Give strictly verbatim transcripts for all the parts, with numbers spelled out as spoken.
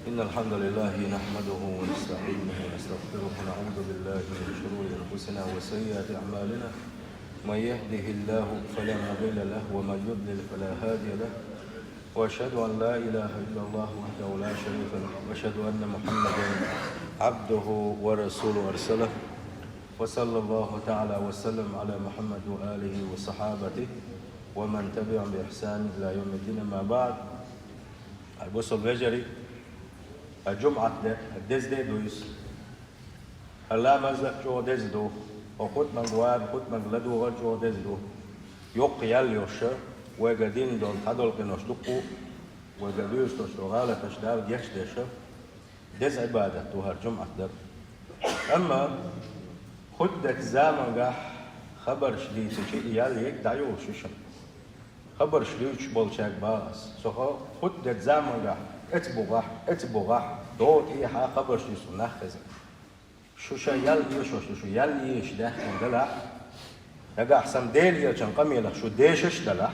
إن الحمد لله نحمده ونستعينه ونستغفره، ونعوذ بالله من شرور أنفسنا وسيئات أعمالنا. من يهده الله فلا مضل له، ومن يضلل فلا هادي له. وأشهد أن لا إله إلا الله وحده لا شريك له، وأشهد أن محمدا عبده ورسوله أرسله. وصلى الله تعالى وسلم على محمد وآله وصحابته ومن تبعهم بإحسان إلى يوم الدين. أما بعد. Ай, бусалба вежарий, а жумӀат де, деза де ду иза. Ламаз а чӀогӀа деза ду. О хутманга вар, хутманга ладугӀар чӀогӀа деза ду. Йоккха ял йоша, вайга дин долу хьадолу къинош дуккху, вайга дуьйцуш долу гӀалаташ Дала гечдеша, деза Ӏибадат ду хӀара жумӀат дар. Амма хутбет замангахь хабарш дийцичи и ял ег дӀайолуш ю шуна. Хабарш дуьйцуш болчаьрга баха ас. Со хо хутбет замангахь эца бухахь, эца бухахь, догӀу тӀехьа хабарш дуьйцу нах хеза. Шу ша ял ешош ду, шу ял еш даьхкина далахь, нагахь санна Дела елчан къамелах шу дешаш далахь,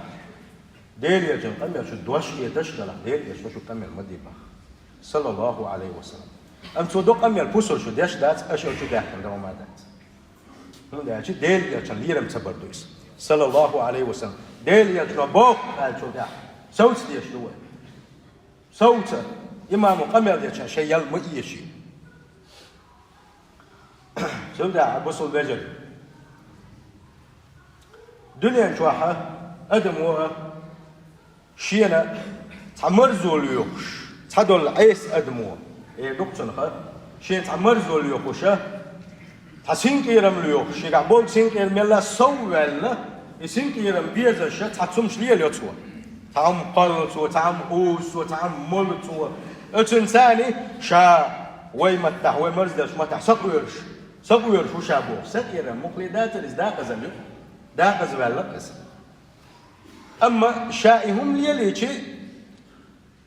Дела елчан къамел шу дош хеташ далахь, Дела елча шу къамел ма дийбахь. Саллаллаху Ӏалайхи ва саллам. Амма цо до къамел пусар шу деш дац, аша шу даьхкина дан ма дац. ХӀунда аьлча Дела елчан лерам ца бар ду иза. Саллаллаху Ӏалайхи ва саллам. Дела елчано боху аьллачул тӀаьхьа совца деш ду вай. Совца, имамо къамел дечан шайн ял ма эший. Цундела, бусалба вежарий, дуьнен чохьа адамо шена цхьа марзо лоьхуш, цхьадолу Ӏеса адамо, э, ду-кх цунах, шена цхьа марзо лоьхуша, цхьа синкъерам лоьхуш, шегахь болу синкъерам мелла сов а ваьлла, и синкъерам безаша цхьа цумаш лелайо цо. Цхьа хӀума кхолло цо, цхьа хӀума узу цо, цхьа хӀума молу цо. Оцунна царна ша вай маттахь, вай марзделлачу маттахь сакъоьруш, сакъоьруш ву ша боху. Сакъерам муххале дацара иза, декъазалла ю. Декъаза ваьлла иза. Амма ша и хӀума лелийчи,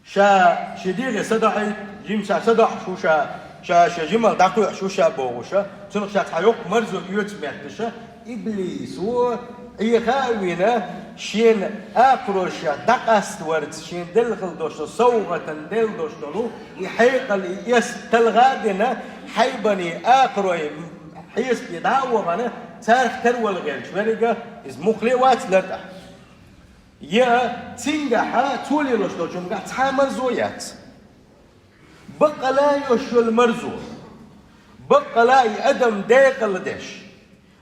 ша шен дегӀе са доӀуьйту, жимчохь са доӀуш ву ша, ша шен жимах дӀакхоьхьуш ву ша бохуша, цунах ша цхьа йоккха марзо оьцу метташа, иблисо Ӏеха а вина, шена акхароша дӀакъаставарца, шена делла хила долуш долу совгӀатан делла долуш долу и хьекъал, и эс талха а дина, хьайбане акхарой хьесапе дӀа а вахана, царах тера вала гӀерташ веррига, иза муххале а вац лартӀахь. Я цуьнгахьа цо лелош долчуьнгахь цхьа а марзо яц. Баккъала йолуш йолу марзо. Баккъала и адам декъала деш.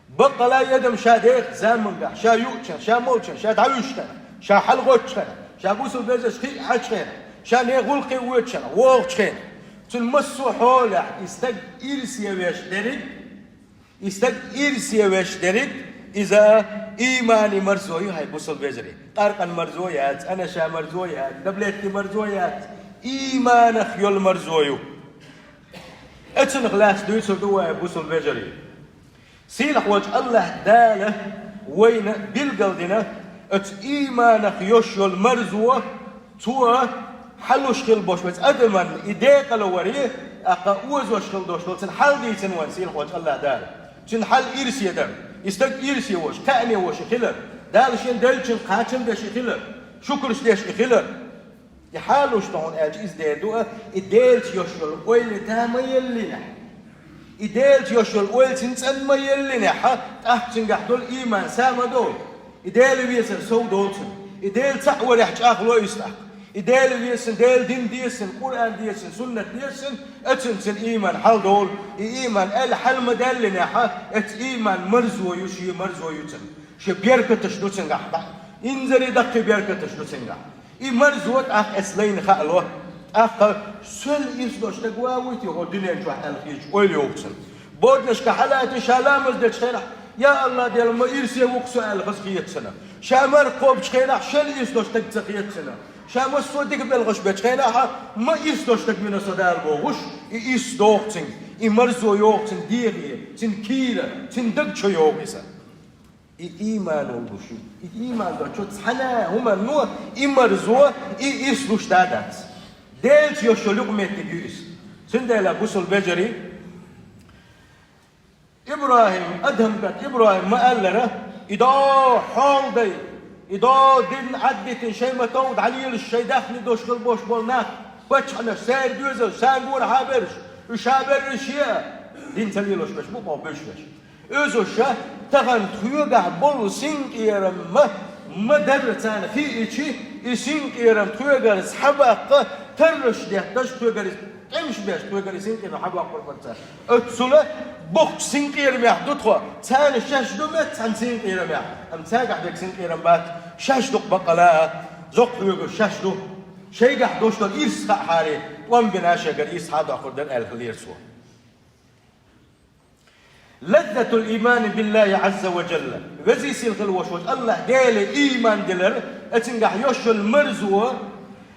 Баккъала и адам ша дехачу замангахь, ша юучу хенахь, ша молчу хенахь, ша дӀавуьжучу хенахь, ша хьалагӀоттучу хенахь, ша бусалба вежаршка хиъ Ӏачу хенахь, ша нехан гӀуллакхе воьдучу хенахь, вогӀучу хенахь. Цуьнан массо а хьолехь и стаг ирсе веш дерриг, и стаг ирсе веш дерриг, иза иманан марзо ю, хӀай бусалба вежарий. Къаркъан марзо яц, анаша марзо яц, таблетки марзо яц, иманах йолу марзо ю. Оцунах лаьцна дуьйцур ду вай, бусалба вежарий. Сийлахь волчу АллахӀ Дала вайна билгалдина оцу иманах йолуш йолу марзо, цо хьалуш хила болуш вайца адаман и декъала варе, тӀаккха озош хила долуш долу цуьнан хьал дийцина вайна сийлахь волчу АллахӀ Дала. Цуьнан хьал ирсе дар, и стаг ирсе волуш, кхааме волуш и хилар, Дала шен деллачун кхачам беш и хилар, шукурш деш и хилар. И хьалуш ду хьуна аьлча, иза дер ду а, и Делаца йолуш йолу ойла тӀе ма еллинехь. И Делаца йолуш йолу ойла цуьнан цӀанна ма еллинехь, тӀаккха цуьнгахь долу иман са ма долу. И Дела везар сов долу цуьнан. И Дела цхьаъ варехь чӀагӀло иза тӀаккха. И Дела веза, Делан дин деза, Къуръан деза, суннат деза, оцунна цуьнан иман хьаладолу. И иман аьлла хьала ма даьллинехь, оцу иман марзо ю, шен марзо ю цуьнан. Шен беркаташ ду цуьнгахь, инзаре даккхий беркаташ ду цуьнгахь. И марзо тӀаккха эцу лайна хаало. ТӀаккха соьл ирс долуш стаг ван вуй те хӀокху дуьнен чохь аьлла хеташ ойла йогӀу цуьнан. Боднашка хьалаьцна ша ламаз дечу хенахь, я АллахӀ Дела, ма ирсе ву-кх со аьлла хаза хета цуьнан. Ша марха кхобучу хенахь шел ирс долуш стаг ца хета цуьнан. Ша массо а дика белхаш бечу хенахь, ма ирс долуш стаг вина со Дала бохуш, и ирс догӀу цуьнга, и марзо йогӀу цуьнан дегӀе, цуьнан кийра, цуьнан даг чу йогӀу иза. И ийман волуш ю. И ийман долчо цхьана а хӀуманно и марзо, и ирс луш дац. Делаца йолуш йолу юкъаметтиг ю иза. Цундела, бусалба вежарий, ИбрахӀим, Адхьам кӀант ИбрахӀим ма-аллара, и до хьолдай, и до дин Ӏаддитина шайн ма-тов дӀалелаш шайн даьхни долуш хила болуш болу нах, Паччахьаш, церан доьзалш, царна гонахьа берш, уьш а берриш а, дин ца лелош берш бу, кхо буьйш берш. Уьзуша тахан тхоьгахь болу синкъерам ма, ма дарра царна хиъча, и синкъерам тхоьгара схьабаккха, тарраш детташ тхоьгара, тӀемаш беш тхоьгара и синкъерам хьабоккхур бара цара. Оццула боккхачу синкъерамехь ду тхо, царна шаьш ду меттахь цхьана синкъерамехь, амма цаьргахь берг синкъерам бац, шаьш ду-кх баккъала, зоккха хьоьгуш шаьш ду. Шайгахь долуш долу ирс хаахьара, тӀом бина шайгара ирс хьадоккхур дара аьлла хилира цо. لذة الإيمان بالله عز وجل. Везий сийлахь хила волуш волчу АллахӀ Деле ийман дилар, оцуьнгахь йолуш йолу марзо,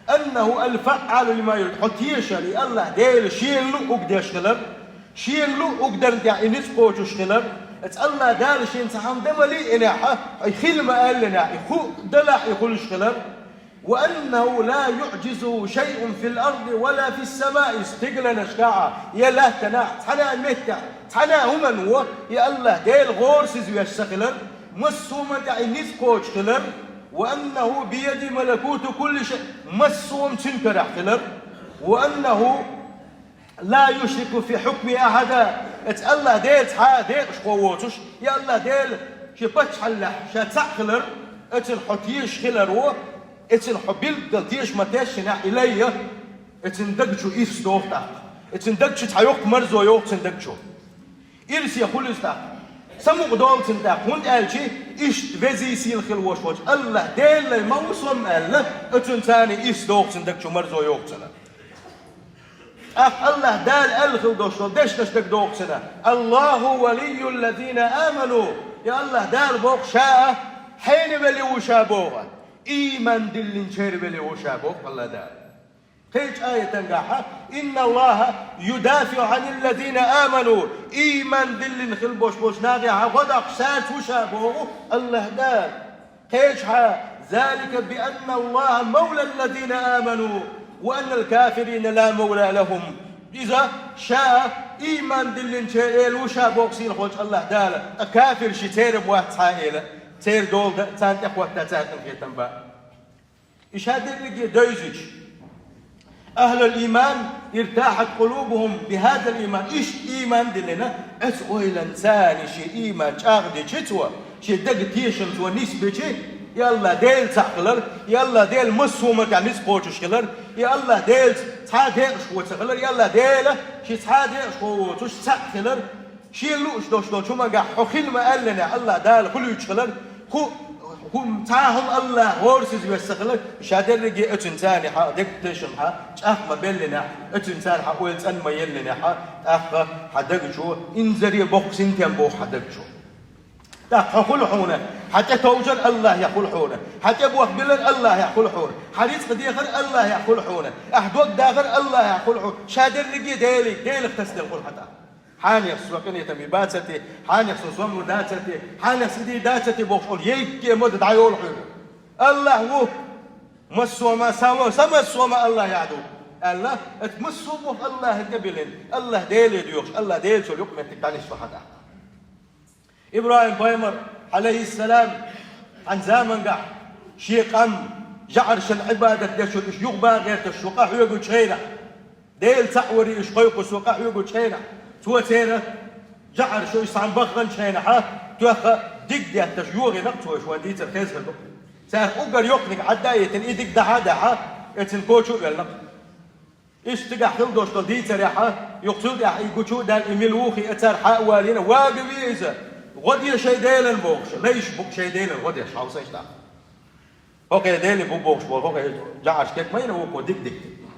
أنه الفعال لما يريد. Хьо тешар, и АллахӀ Дела Шена луъург деш хилар, Шена луъург дарна тӀехь и ницкъ кхочуш хилар, оцу АллахӀ Дала Шена цхьа хӀума дан ма лиънехь, и хила ма аьллинехь, и ху далахь и хуьлуш хилар. وأنه لا يعجزه شيء في الأرض ولا في السماء. Стигланашкахь а, я лаьттанахь а, цхьана а меттехь, цхьана а хӀуманна вон, и АллахӀ Дела гӀорасиз веш ца хилар, массо а хӀуманна тӀехь и ницкъ кхочуш хилар, وأنه بيده ملكوت كل شيء, массо а хӀума цуьнан карахь хилар, وأنه لا يشرك في حكمه أحدا, оцу АллахӀ Дела цхьа а декъашхо воцуш, и АллахӀ Дела шен паччахьаллехь ша цхьаъ хилар, оцунна хьо тешаш хиларо, оцунна хьо билггал теша ма-тешшинехь и лай, оцунна даг чу ирс догӀу тӀаккха. Оцунна даг чу цхьа йоккха марзо йогӀу цунна даг чу. Ирсе хуьлу иза тӀаккха. Самукъадолу цунна тӀаккха, хӀунда аьлча иштта везий сийлахь хила волуш волчу АллахӀ Делан лай ма ву со-м аьлла, оцунна царна ирс догӀу цунна даг чу, марзо йогӀу цунна. ТӀаккха АллахӀ Дала аьлла хила долуш долу дешнаш дагадогӀу цунна: الله ولي الذين آمنوا. И АллахӀ Дала боху ша а хьенан вели ву ша боху, ийман диллинчеран вели ву ша боху АллахӀ Дала. Кхечу аятангахьа: إن الله يدافع عن الذين آمنوا. Ийман диллина хила болуш болчу нахехьа гӀо доккхуш цаьрца ву ша боху АллахӀ Дала. Кхечахьа: ذلك بأن الله مولى الذين آمنوا وأن الكافرين لا مولى لهم. Иза ша ийман диллинчеран эла ву ша боху сийлахь волчу АллахӀ Дала, ткъа кафирш церан вац цхьа а эла, церан дола дан а, царна тӀехӀотта царна къинхетам бан а. И ша дерриге а девзича, أهل الإيمان ارتاحت قلوبهم بهذا الإيمان. Иштта ийман диллина, оцу ойланца царна шен ийман чӀагӀдичи цо, шен дага тешам цо нисбичи, и АллахӀ Дела цхьаъ хилар, и АллахӀ Дела массо а хӀуманна тӀехь ницкъ кхочуш хилар, и АллахӀ Делаца цхьа а декъашхо ца хилар, и АллахӀ Дела шен цхьа а декъашхо воцуш цхьаъ хилар, шен лууш долуш долчу хӀумангахь хьо хила ма аьллинехь, АллахӀ Дала хуьлуьйтуш хилар, хӀу, хӀу, цхьа а хӀума АллахӀ гӀорасиз веш ца хилар, ша дерриге а оцунна царна хьан дегтешам хьан, чӀагӀ ма беллинехь, оцунна царна хьан ойла цӀан ма еллинехь, тӀаккха хьан дага чу инзаре боккха синтем боху хьан дага чу. ТӀаккха хьо хуьлу хьуна, хьан тӀетовжар АллахӀехь хуьлу хьуна, хьан тӀебохбилар АллахӀехь хуьлу хьуна, хьан рицкъ дехар АллахӀехь хуьлу хьуна, ахь дог дахар АллахӀехь хуьлу хьуна, ша дерриге а Деле, Делах тасаделла хуьлу хьан тӀаккха. Хьанехс со къинхетаме бацар те, хьанехс со сомла дацар те, хьанехс и дийр дацар те бохуш, олу егге а ма ду дӀайолу хьоьга. АллахӀ ву, массо а ма, са, са массо а ма АллахӀехь ду, аьлла, оцу массо а боху АллахӀан тӀе а биллина, АллахӀ Деле доьхуш, АллахӀ Дела цо юкъаметтиг дӀанисло хьан тӀаккха. ИбрахӀим-пайхамар, Ӏалайхиссалам, хьан замангахь шен къам жаӀаршна Ӏибадат деш уьш юхабан гӀерташ шу къахьоьгучу хенахь, Дела цхьаъ варе уьш кхойкхуш шу къахьоьгучу хенахь, цо церан жаӀаршна уьш цхьаьна бахханчу хенахьа, тоьхха диг детташ йогӀийнакъ цо уьш, вайн дийцар хеза хир ду. Цаьрга уггар йоккханиг Ӏадда а йитина, и диг дахьа а дахьа, эццан коча а велнакъ. Иштта цигахь хила долуш долу дийцарехьа, юха цул тӀаьхьа и гучу а даьлла, и мила ву хиъна цара хьа а валийна, вагаве иза, гӀо де шайн Делан бохуш, лайш бу шайн Делан гӀо деш, хьовсайша тӀаккха. ХӀокхе Деле бу бохуш болу, хӀокхе жаӀарш кек ма йина, вукхо диг дитина.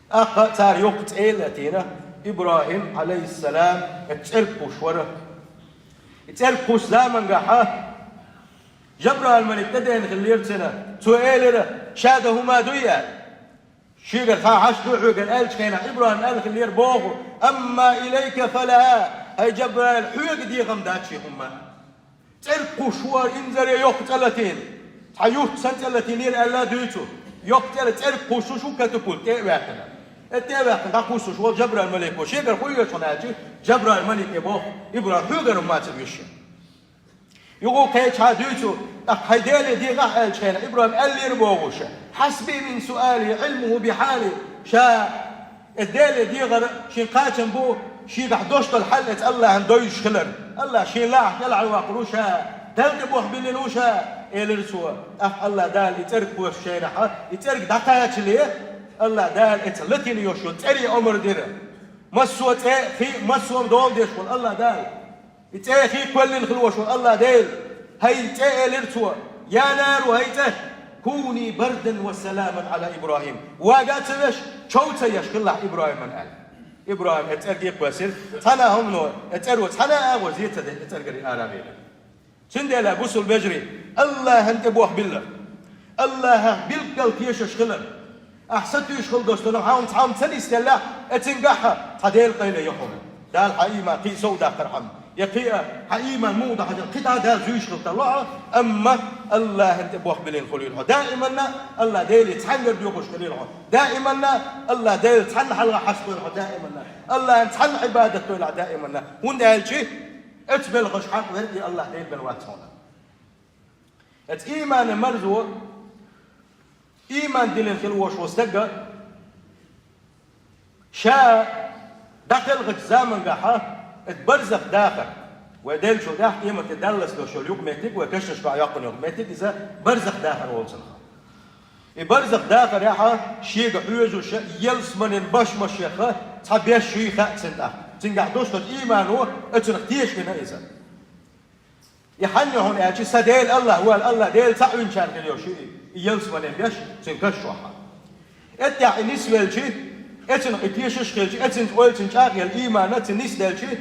ТӀаккха цара йоккха цӀе а латийна, ИбрахӀим, Ӏалайхиссалам, цӀерг кхуш вара. И цӀерг кхуш замангахьа, Жабраил-малик тӀедеана хиллера цуьнан, цо элира, ша дан хӀума дуй аьлла. Шегара хан хьашт ду хьоьгара аьллачу хенахь, ИбрахӀим аьлла хиллера боху: «Амма илайка фала, хӀай Жабраил, хьоьга дехам дац шен хӀумма». ЦӀерг кхуш вара, инзаре йоккха цӀе латийна. Цхьа юрт санна цӀе латийнера аьлла а дуьйцу. Йоккха цӀе ла-, цӀерг кхуссуш ву катапульт, тӀе а ваьккхина. Э, тӀе а ваьккхина, дӀакхуссуш волу Жабраил-малико. Шегара хӀун йоьшу хьуна аьлча, Жабраил-малике боху: «ИбрахӀим, хьоьгара хӀумма ца вуьйш». Юха кхечахьа дуьйцу, тӀаккха: «Хьайн Деле дехахь», аьллачу хенахь, ИбрахӀим аьллера бохуш: «Хьасби мин суали Ӏилмуху бихьали». Ша, э, Деле дегӀар шен кхачам бу, шийгахь дош долу хьал эца Аллахьан дойзуш хилар. Аллахь шен лахь кӀелхьарваккхур ву ша, Далла тӀе бохбиллина ву ша, элира цо. ТӀаккха Аллахь Дала и цӀерг кхоьссуш шайнахьа, и цӀерг дӀакхачале, Аллахь Дала эца латийна йолуш йолу цӀере омра дира. Массо а цӀе а, хи а, массо а дола деш волу Аллахь Дала. И цӀе хи кхоьллина хилла волуш волу Аллахь Дела, хӀай цӀе, элира цо, я нару, хӀай цӀе, куни бардан ва саламан Ӏала ИбрахӀим. Вага а ца веш, чов ца еш хилалахь ИбрахӀиман аьлла. ИбрахӀим и цӀерге кхоьссира, цхьана а хӀумано, и цӀеро цхьана а агӀор зе ца деш, и цӀергарий ара велира. Цундела, бусул вежарий, Аллахьан тӀе бохбилла. Аллахьах билггал тешаш хилар. Ахь сатуьйсуш хила долуш долу хьан цхьа хӀума ца нисделлехь, эцуьнгахь цхьа Делан къайле йо хьуна. Дала хьан ийман кхин а сов даккхархьама, я кхин а хьан ийман муха дахьажал, кхин дӀа а Дала зуьйш хила тарло хьо, амма Аллахьан тӀе бохбиллина хуьлийла хьо. Даиманна Аллахь Деле цхьаьнгара доьхуш хилийла хьо. Даиманна Аллахь Деле цхьанна хьалха хьаскхойла хьо даиманна. Аллахьан цхьанна Ӏибадат дойла хьо даиманна. ХӀунда аьлча, оцу белхаш хьакъ верг и Аллахь Дела бен вац хьуна. Эцу ийманан марзо, ийман диллина хила волуш волу стага, ша дӀакхелхачу замангахьа, эцу барзах дахар, вай деллачул тӀаьхьа къематде даллалц долуш йолу юкъаметтиг, вай кешнашкахь йоккхур йолу юкъаметтиг, иза барзах дахар олу цунах. И барзах дахарехьа шега хьоьжуша, ялсаманин башмашеха цхьа беш юй хаьа цунна тӀаккха. Цуьнгахь долуш долчу иймано оцунах тешийна иза. И хьанна ю хьуна аьлча, сан Дела Аллахь ву аьлла, Аллахь Дела цхьаъ винчарна хир йолуш ю и, и ялсаманин беш цуьнан каш чохь. Эттехь и нисвелчи, эцунах и тешаш а хилчи, эцунца ойла цуьнан чӀагӀъелла иймана цуьнан нисделчи,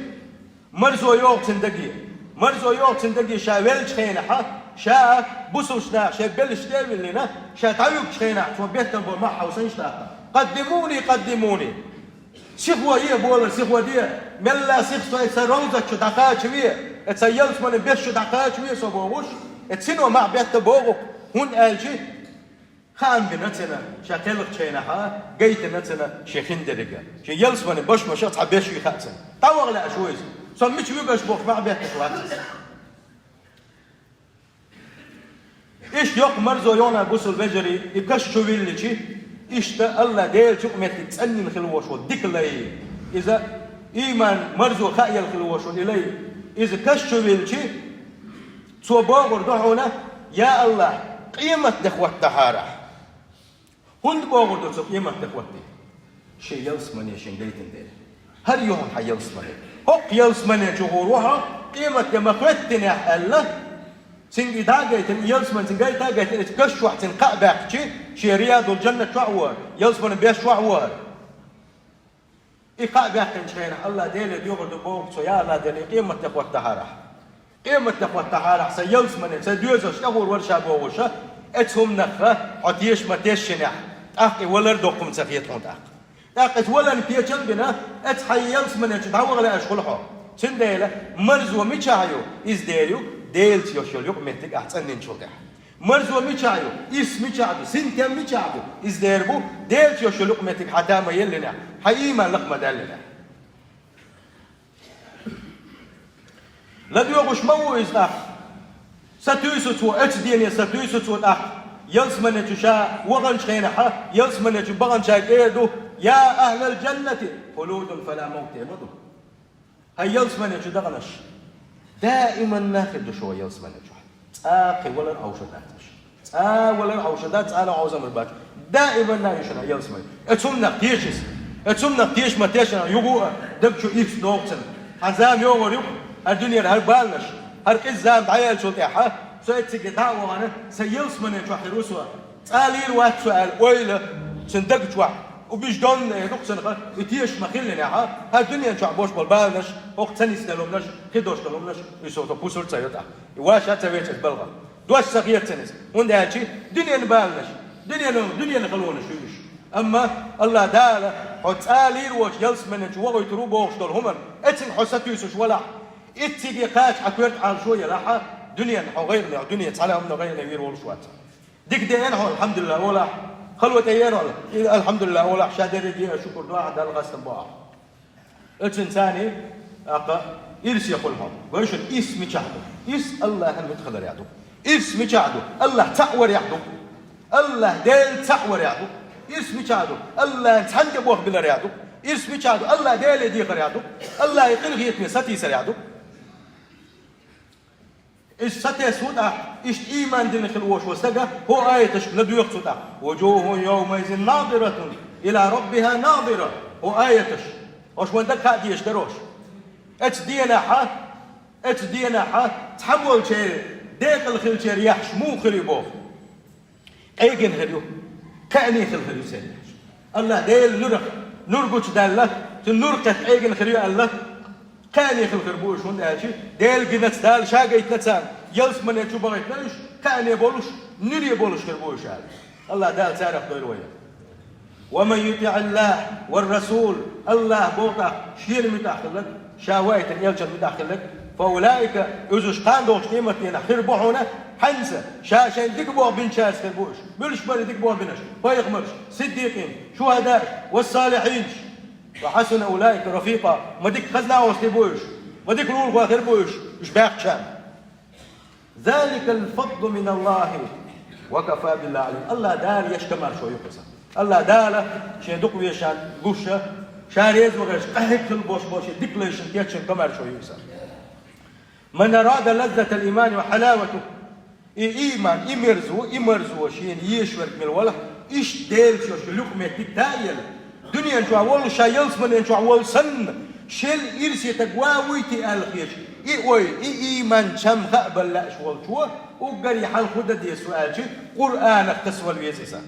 марзо йогӀу цуьнан даге. Марзо йогӀу цуьнан даге ша веллачу хенахьа, ша бусулш наха шайн беллаш тӀе а виллина, ша дӀавуьгучу хенахь цо беттан бо мах хьовсанаш тӀаккха. Къаддимуни, къаддимуни! Сихо е, болар, сихо де, мелла сиха со эца ровзат чу дӀакхачаве, эца ялсаманин беш чу дӀакхачаве со бохуш, эца сино мах бетта богӀу, хӀунда аьлча хаам бина цуьнан, ша кхелхачу хенахьа гайтина цуьнан шен хиндеррига. Шен ялсаманин башмашах цхьа беш юй хаьа цуьнан. ДӀаваха лаьаш ву иза. Со мича вуьгу аша бохуш мах бетташ вац иза. Иштта йоккха марзо йогӀу, бусул вежарий, и каш чу вилличи, иштта Аллахь Делаца юкъаметтиг цӀанйина хила волуш волу дика лай. Иза ийман марзо хааелла хила волуш волу и лай. Иза каш чу вилличи, цо бохур ду хьуна: «Я Аллахь, къематде хӀоттахьара ахь». ХӀунда бохур ду цо къематде хӀотте? Шен ялсамане шен гайтина дела. ХӀара ю хьуна хьан ялсамане. ХӀокху ялсамане чу гӀур ву хьо, къематде ма хӀоьттинехь аьлла, цуьнга и дӀа а гайтина, и ялсамане цуьнга гайта а гайтина, эцу каш чохь цуьнан кхаъ баьккхичи, шен Риядул-Жаннат чохь а ву хьо, ялсаманин беш чохь а ву хьо. И кхаъ баьккхинчу хенахь Аллахь Деле доьхур ду боху цо: «Я Аллахь Дела, и къематде хӀоттахьара ахь. Къематде хӀоттахьара ахь, сан ялсамане, сан доьзалш тӀегӀур вара ша», — бохуша, эцу хӀуманах хьо теша ма-тешшинехь, тӀаккха и валар доккха хӀума ца хета хьуна тӀаккха. ТӀаккха эцу валарна кечам а бина, эцу хьайн ялсамане чу дӀаваха лаьаш хуьлу хьо. Цундела марзо мичахь ю, иза дер ю, Делаца йолуш йолу юкъаметтиг ахь цӀанйинчул тӀаьхьа. Марзо мичахь ю, ирс мичахь ду, синтем мичахь ду, иза дер бу, Делаца йолуш йолу юкъаметтиг хьан та ма еллинехь, хьан ийман лакха ма даьллинехь. ЛадоьгӀуш ма ву иза тӀаккха. Сатуьйсу цо, оцу дене сатуьйсу цо тӀаккха. Ялсамане чу ша ваханчу хенахьа, ялсамане чу баханчаьрга эр ду: «Я ахӀлал-жаннати, хулудун фала мавт», — ма ду. Хьан ялсамане чу даханаш, даиманна хир ду шуна ялсамане чохь. Цкъа кхин валар Ӏовша дац аша. Цкъа валар Ӏовша дац, цкъа а Ӏовзамар бац. Даиманна ю шуна ялсамане. Эцу хӀуманах теша иза. Эцу хӀуманах теша ма-тешшинехь, юха а даг чу ирс догӀу цуьнан. Хьан зама йогӀур ю-кх, хӀара дуьненан хӀара баланаш, хӀара къиза зама дӀаяьллачул тӀаьхьа, со эцциге дӀа а вахана, сан ялсамане чохь хир ву со. Цкъа лийр вац со аьлла ойла цуьнан даг чохь, убеждённый эр ду-кх цунах, и теша ма-хиллинехь, хӀара дуьнен чохь болуш болу баланаш, хӀокху ца нисделла хӀуманаш, кхидолуш долу хӀуманаш, и со, со пусар ца йо тӀаккха. И ваша ца веача иза балха. Дош ца хета цунна иза, хӀунда аьлча дуьненан баланаш, дуьненан, дуьненан халонаш ю уьш. Амма Аллахь Дала хьо цкъа лийр воцуш ялсамане чу вохуьйтур ву бохуш долу хӀуманна, эццигахь хьо сатуьйсуш валахь, эцциге кхача хьан коьрта Ӏалашо елахь, дуьненна хьо гӀайгӀане, дуьне цхьана а хӀуманна гӀайгӀане вийр волуш вац. Дика деана хьо, алхьамдулиллахӀ, олахь. Хало тӀееана хьо, и, алхьамдулиллахӀ, олахь, ша дерриге а шукур до ахь, Далла хастам бо ахь. Оцуьнан царний, тӀаккха, ирсе хуьлу хьо. Вайшинна ирс мичахь ду? Ирс Аллахьан муьтӀахь хиларехь ду. Ирс мичахь ду? Аллахь цхьаъ варехь ду. Аллахь Дела цхьаъ варехь ду. Ирс мичахь ду? АллахӀан цхьанна тӀе бохбилар яхь ду. Ирс мичахь ду? АллахӀ Деле дехар яхь ду. АллахӀа къинхетаме сатийсар яхь ду. Иза сатесса ву тӀаккха, иштта ийман дина хила волуш волу стага, хӀокху аяташка ладоьгӀу цу тӀаккха: «وجوه يومئذ ناضرة إلى ربها ناظرة». ХӀокху аяташ. Хьош вайн дага хаа дезаш дара хьош. Оцу денахь, оцу денахь цхьаболчеран декъала хиллачеран яххьаш муха хир ю боху? Къегина хир ю, кхаъне хила хир ю церан яххьаш. АллахӀ Делан нурах, нур гучудаьлла, цуьнан нур кхетта къегина хир ю аьлла, кхаъне хила хир бу уьш, хӀунда аьлча Делан гинаца, Дала Ша гайтинаца, ялсамане чу бахийтина уьш, кхаъне болуш, нуьре болуш хир бу уьш аьлла. АллахӀ Дала царах дойла вай. «ومن يطع الله والرسول», АллахӀ боху тӀаккха, Шена муьтӀахь хилларг, Ша ваийтина элчанна муьтӀахь хилларг, «فأولئك», уьш кхана долчу къематдийнахь хир бу хьуна, хьаьнца, Ша шайна дика боху бинчаьрца хир бу уьш, муьлш бара дика боху бинарш, пайхамарш, сиддикъин, шухӀадаъ, والصالحين, «وحسن أولئك رفيقا», ма дика хаза накъостий бу уьш, ма дика лулахой хир бу уьш, уьш баьхча. «ذلك الفضل من الله وكفى بالله عليما». АллахӀ Дала еш комаьршо ю-кх иза. АллахӀ Дала Шен дукха везачарна луш, Ша реза вахарш къахьега хила болуш болу Шен дика лайшна кечйина комаьршо ю иза. «من أراد لذة الإيمان وحلاوته». И ийман, и мерзо, и марзо шена езаш верг мила валахь, иштта Делаца йолуш йолу юкъаметтиг таӀийла, дуьнен чохь волуш, ша ялсаманен чохь волу санна, шел ирсе стаг ван вуй те аьлла хеташ, и ойла, и ийман чам хаа бала лаьаш волчо, уггаре хьалха хӀун дан деза цо аьлча, Къуръанах тасавала веза иза.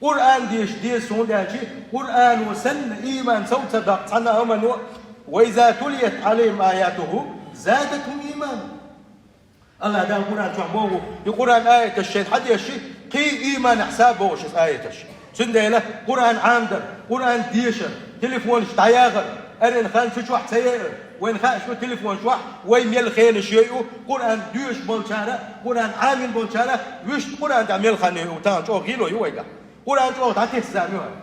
Къуръан деша деза цо, хӀунда аьлча Къуръано санна ийман сов ца доккху цхьана а хӀумано, «وإذا تليت عليهم آياته زادتهم إيمانا». АллахӀ Дала Къуръан чохь боху, и Къуръан аяташ шайна хьан дешча, кхин ийманехь са бохуш иза аяташ. Цундела Къуръан Ӏамадар, Къуръан дешар, телефонаш дӀаяхар, аренан хан цу чохь ца яар, вайна хаьаш ду телефон чохь вай мел хенаш йойу, Къуръан доьшуш болчара, Къуръан Ӏамийна болчара, вуьшта Къуръан тӀехь мел хан йойу, тахана чӀогӀа гӀийло ю вайгахь. Къуръан чӀогӀа дӀатесна зама ю хӀара.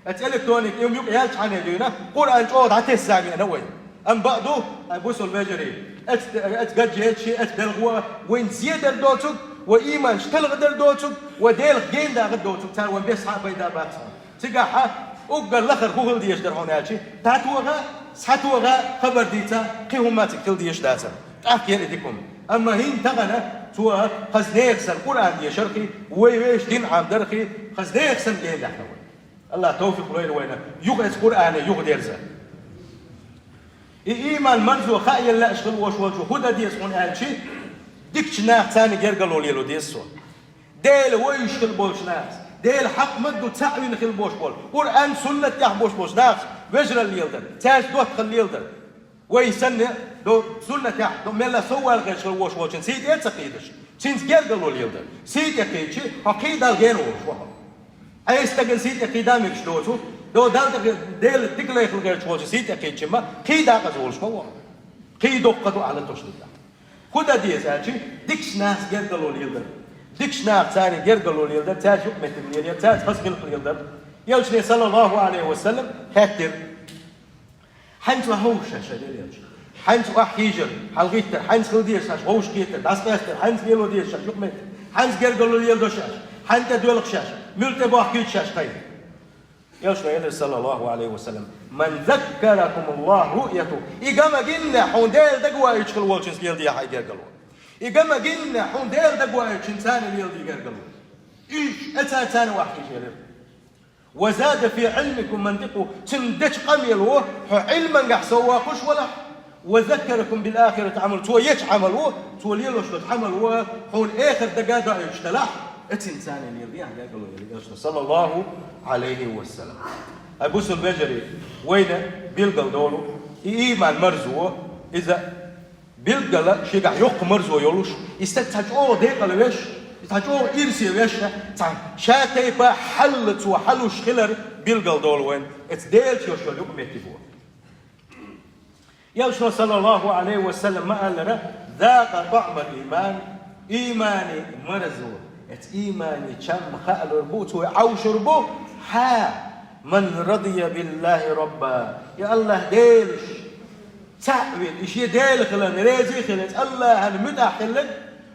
Оцу электроник юкъ яьлчхьана дуьйна, Къуръан чӀогӀа дӀатесна зама еана вай. Амма бакъду, ай бусалба вежарий, оцу, оцу гаджеташ, оцу белхо вайна зе дар доцург, вай ийманаш талха дар доцург, вай Делах гена дахар доцург, цара вайн бес схьа а пайда бац хьуна. Цигахь уггар лахара хӀун хила дезаш дара хьуна аьлча, дӀатоха, схьатоха, хабар дийца, кхин хӀумма цига хила дезаш дацара. ТӀаккха яра и дика хӀума. Амма хӀинца тахана цо хаза нехан санна Къуръан дешархий, вай вешан дин Ӏамадархий, хаза нехан санна гена даьхна вай. АллахӀа тавфикъ лойла вайна юха эцу Къуръане юхадерза. И ийман марзо хаа елла лаьаш хила волуш волчо хӀун дан деза хьуна аьлча, дикачу нахаца царна гергарло лело деза цо. Дела вевзаш хила болчу нахаца, Делан хьакъ ма-дду цхьаъ вина хила болуш болу, Къуръан, суннат тӀехь болуш болчу нахаца вежаралла леладар, цаьрца доттагӀалла леладар. Вай санна, до суннатехь, до мелла соввала гӀерташ хила волуш волчун сий тӀе а ца кхийдаш, цуьнца гергарло леладар. Сий тӀе кхийдачи, хьо кхийдал гена волуш ву хьо. Ӏеса стагана сий тӀе кхийда мегаш доцу, до Далла тӀе, Делан дика лайхалла гӀерташ волчун сий тӀе кхийдачимма, кхийда къаза волуш ма ву хьо. Кхий доккха ду ахьа латош дитахь. ХӀун дан деза аьлчи, дикачу нахаца гергарло леладар. Дикачу нахаца царна гергарло леладар, цаьрца юкъаметтиг лелаяр, цаьрца хаза гӀиллакх леладар. Элчане, саллаллаху Ӏалайхи ва саллам, хаьттира: «Хьаьнца охьа хьовсуш шаьш, ша Делан элча? Хьаьнца охьахьийжар, хьалагӀиттар, хьаьнца хила дезаш шаьш, вовшахкхетар, дӀасакъаьстар, хьаьнца лело дезаш шаьш юкъаметтиг, хьаьнца гергарло леладо шаьш, хьаьнца тӀедоьлху шаьш, муьлш тӀе бохкуьйту шаьш тхайна?» Элчано элира, саллаллаху Ӏалайхи ва саллам: «من ذكركم الله رؤيته». И ган ма гиннехь, хьуна Дела дагавоуьйтуш хила волчуьнца леладе хьайн гергарло. И ган ма гиннехь, хьуна Дела дагавоуьйтучуьнца царна леладе гергарло. Уьш, э, цара царна охьахьийжар. «وزاد في علمكم منطقه», цуьнан дечу къамело хьо Ӏилмангахь совваккхуш валахь, «وذكركم بالآخرة عمله», цо ечу Ӏамало, цо лелош долчу Ӏамало хьуна эхарт дага а доуьйтуш далахь, эццинца царна леладе хьайн гергарло, элира Элчано, саллаллаху Ӏалайхи ва саллам. Ай бусалба вежарий, вайна билггал долу, и ийман марзо, иза билггала шегахь йоккха марзо йолуш, и стаг цхьа чӀогӀа декъала веш, и цхьа чӀогӀа ирсе веш, цхьа ша тайпа хьал цо хьалуш хилар билггал долу вайн, эцу Делаца йолуш йолу юкъаметтиго. Элчано, саллаллаху Ӏалайхи ва саллам, ма-аллара: «ذاق طعم الإيمان», иймани марзо, эцу иймани чам хаалур бу, цо Ӏовшур бу, хьа, «من رضي بالله ربا», я АллахӀ Делаш цхьаъ вина, и шен Дела хиларна реза а хилла, АллахӀана муьтӀахь хилла,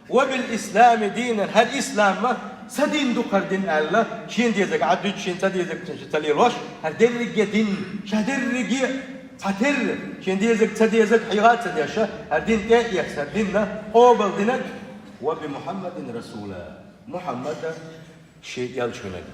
«وبالإسلام دينا», хӀара ислам а Ца дин ду хӀара дин аьлла, шен дезаг Ӏаддуьйцу, шен ца дезаг ца лелош, хӀара дерриге дин, ша дерриге цхьатерра, шен дезаг ца дезаг хьийга ца деш, хӀара дин тӀе а эцна, хӀара динна къобал динарг, ва би Мухьаммадин расула, Мухьаммада шен элча винарг.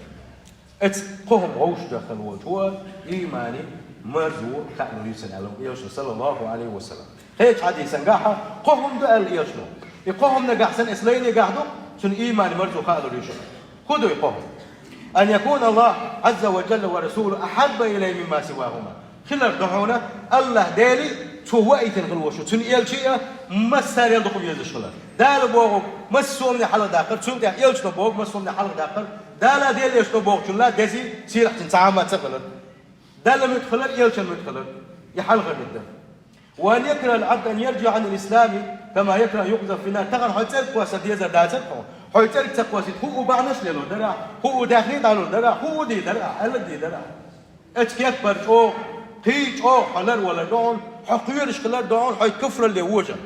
Эцу кхо хӀума вовшах дехна волчо имани марзо хаалур ю цунна аьлла элчано, саллаллаху Ӏалайхи ва саллам. Кхечу хьадисангахь кхо хӀума ду аьлла элчано. И кхо хӀума нагахь санна эцу лайнехь ду, цуьнан имани марзо хаалур ю шуна. ХӀун ду и кхо хӀума? Ан якуна Аллаху Ӏазза ва жалла ва расулуху ахьабба илайхи мимма сивахума. Хилар ду хьуна, АллахӀ Дели, цо ваийтина хила волуш, цуьнан элчий а, массарел дукха везаш хилар. Дала бохург массо а хӀумане хьалха даккхар, цул тӀаьхьа элчано бохург массо а хӀумане хьалха даккхар, Дала Дела элчано бохучунна дезий, сийлахьций цхьа хӀума ца хилар. Далла муьтӀахь хилар, элчанна муьтӀахь хилар. И хьалха муьтӀахь дар. Ва ан якрахьал Ӏабду ан ярджиӀа Ӏанил ислами, кама якрахьу ан юкъзафа финнар. Тахана хьо цӀерга кхосса дезар дацара хьуна. Хьо цӀерга ца кхоссийта, хӀун а бахьанаш лелор дара ахь, хӀун а даьхни дӀалур дара ахь, хӀун а дийр дара ахь, аьлла а дийр дара ахь. Эцу кеппара чӀогӀа, кхин а чӀогӀа хьо ларвалар ду хьуна, хьо кхоьруш хилар ду хьуна, хьо куфралле вожар.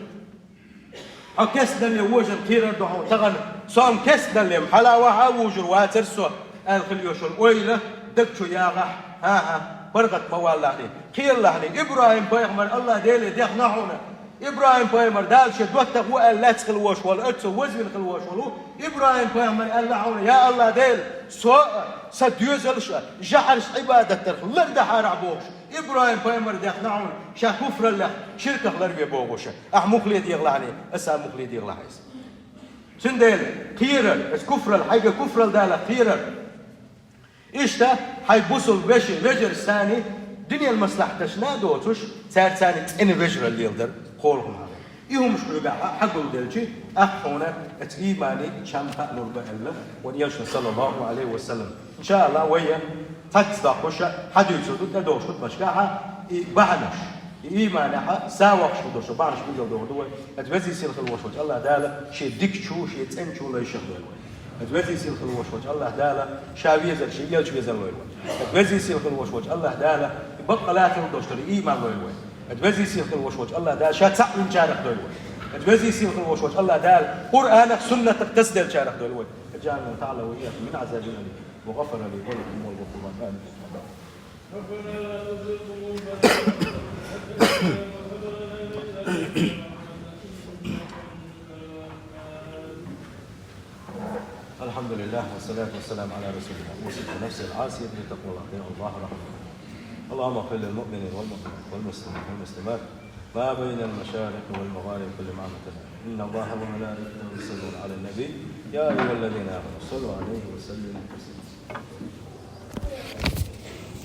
Хьо кестналле вожар кхерар ду хьуна. Тахана со-м кестналле-м хьала вахьа а вужур вацара со, аьлла хила йиш йолу ойла даг чу ягӀахь, хӀан-хӀа, паргӀат ма валлахьний, кхералахьний. ИбрахӀим-пайхамар АллахӀ Деле дехна хьуна. ИбрахӀим-пайхамар Дала шен доттагӀа ву аьлла лаьцна хила волуш волу, оццо вазвина хила волуш волу ИбрахӀим-пайхамар аьлла хьуна: «Я АллахӀ Дела, со а, сан доьзалш а жаӀараш Ӏибадат дарх лардахьара ахь», – бохуш. ИбрахӀим-пайхамар дехна хьуна, ша куфраллех, ширках ларве бохуш. Ахь мухле дегӀалахьний, аса а мухле дегӀалахь иза. Цундела кхерар, аса куфрал, хьайга куфрал далахь кхерар. Иштта хьайн бусул веши, вежарш саний дуьненан маслахьташна а доцуш, цаьрца царний цӀена вежаралла леладар кхоалгӀа хӀума хьан. И хӀумаш хьоьгахь хьагулделчи, тӀаккха хьуна оцу иймани чам хаалур бу аьлла вайн элчано, саллаллаху Ӏалайхи ва саллам. Иншаалла, вай цхьацца доккхуш хьадуьйцур ду, тӀедогӀуш хӀуттамашкахь и бахьанаш, и ийманехь сов воккхуш хӀун долуш бахьанаш билгалдохур ду вай. Оцу везий сийлахь хила волуш волчу АллахӀ Дала шен дикачу, шен цӀеначу лайшах лойла вай. Оцу везий сийлахь хила волуш волчу АллахӀ Дала ша везар шен элча везар лойла вай. Оцу везий сийлахь хила волуш волчу АллахӀ Дала баккъалла хила долуш дара ийман лойла вай. Оцу везий сийлахь хила волуш волчу АллахӀ Дала ша цхьаъ винчарах дойла вай. Оцу везий сийлахь хила волуш волчу АллахӀ Дала Къуръанах, суннатах тасаделлачарах дойла вай. أجارنا الله تعالى وإياكم من عذاب أليم وغفر لي ولكم وللمسلمين. الحمد لله والصلاة والسلام على رسول الله. أوصيكم ونفسي العاصية بتقوى الله. يا الله رحمة. اللهم اغفر للمؤمنين والمؤمنات والمسلمين والمسلمات ما بين المشارق والمغارب كلهم عامة. إن الله وملائكته يصلون على النبي. يا أيها الذين آمنوا صلوا عليه وسلموا تسليما.